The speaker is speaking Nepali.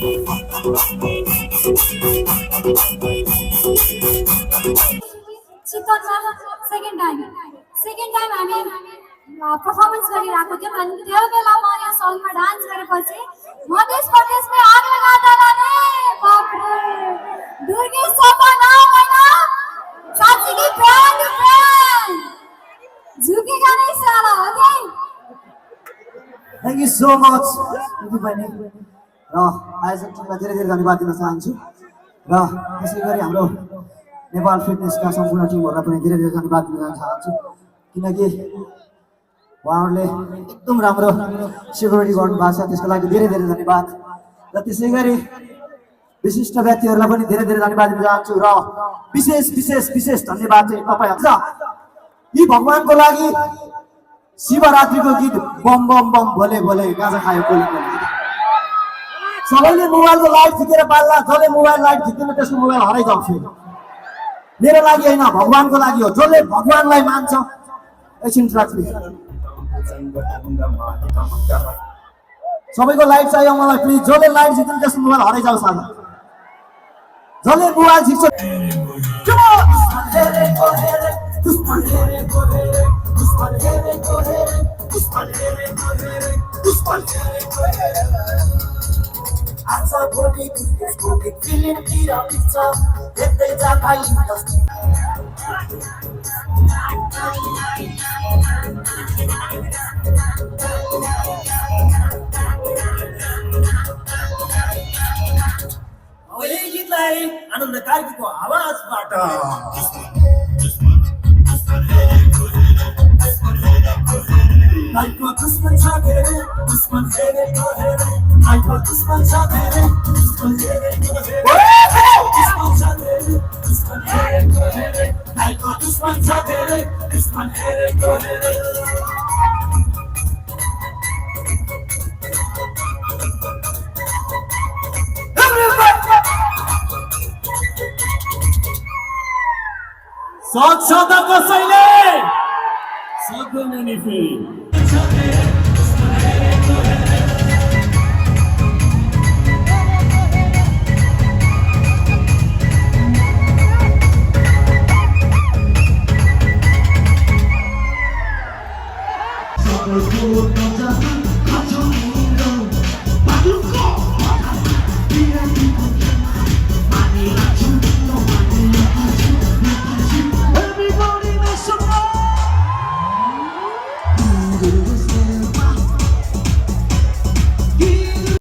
चितवनमा सेकेन्ड टाइम हामी पर्फर्मेन्स गरिरहेको थियौँ अनि त्यो बेला म यो सङमा डान्स गरेपछि मधेस प्रदेशमै आग लगाउँदा लाने बापरे दुर्गेश थापा नाम होइन साँच्ची कि प्राण झुकेगा नहीं साला okay thank you so much दिदी बहिनी र आयोजक टिमलाई धेरै धेरै धन्यवाद दिन चाहन्छु र त्यसै गरी हाम्रो नेपाल फिटनेसका सम्पूर्ण टिमहरूलाई पनि धेरै धेरै धन्यवाद दिन चाहन्छु किनकि उहाँहरूले एकदम राम्रो सिक्युरिटी गर्नुभएको छ त्यसको लागि धेरै धेरै धन्यवाद र त्यसै गरी विशिष्ट व्यक्तिहरूलाई पनि धेरै धेरै धन्यवाद दिन चाहन्छु र विशेष विशेष विशेष धन्यवाद चाहिँ तपाईँहरू यी भगवानको लागि शिवरात्रिको गीत बम बम बम भोले भोले गाजा खायो बोले बोले सबैले मोबाइलको लाइट झिकेर पाल्ला जसले मोबाइल लाइट झिक्दैन त्यसको मोबाइल हराइजान्छ मेरो लागि होइन भगवानको लागि हो जसले भगवानलाई मान्छ एकछिन राख्नु सबैको लाइट चाहियो मलाई प्लिज जसले लाइट झिक्दैन त्यसको मोबाइल हराइजाओस् आज जसले मोबाइल झिक्छ आज भोलि फिल्मतिर पिक्चर देख्दै जाँदा इन्डस्ट्री यही गीतलाई आनन्द कार्कीको आवाजबाट Like what this man said, this man said it go ahead. Like what this man said, this man said it go ahead. This man said it, this man said it go ahead. Like what this man said, this man said it go ahead. Everybody! Sok कसैले सक्दैन नि फेरि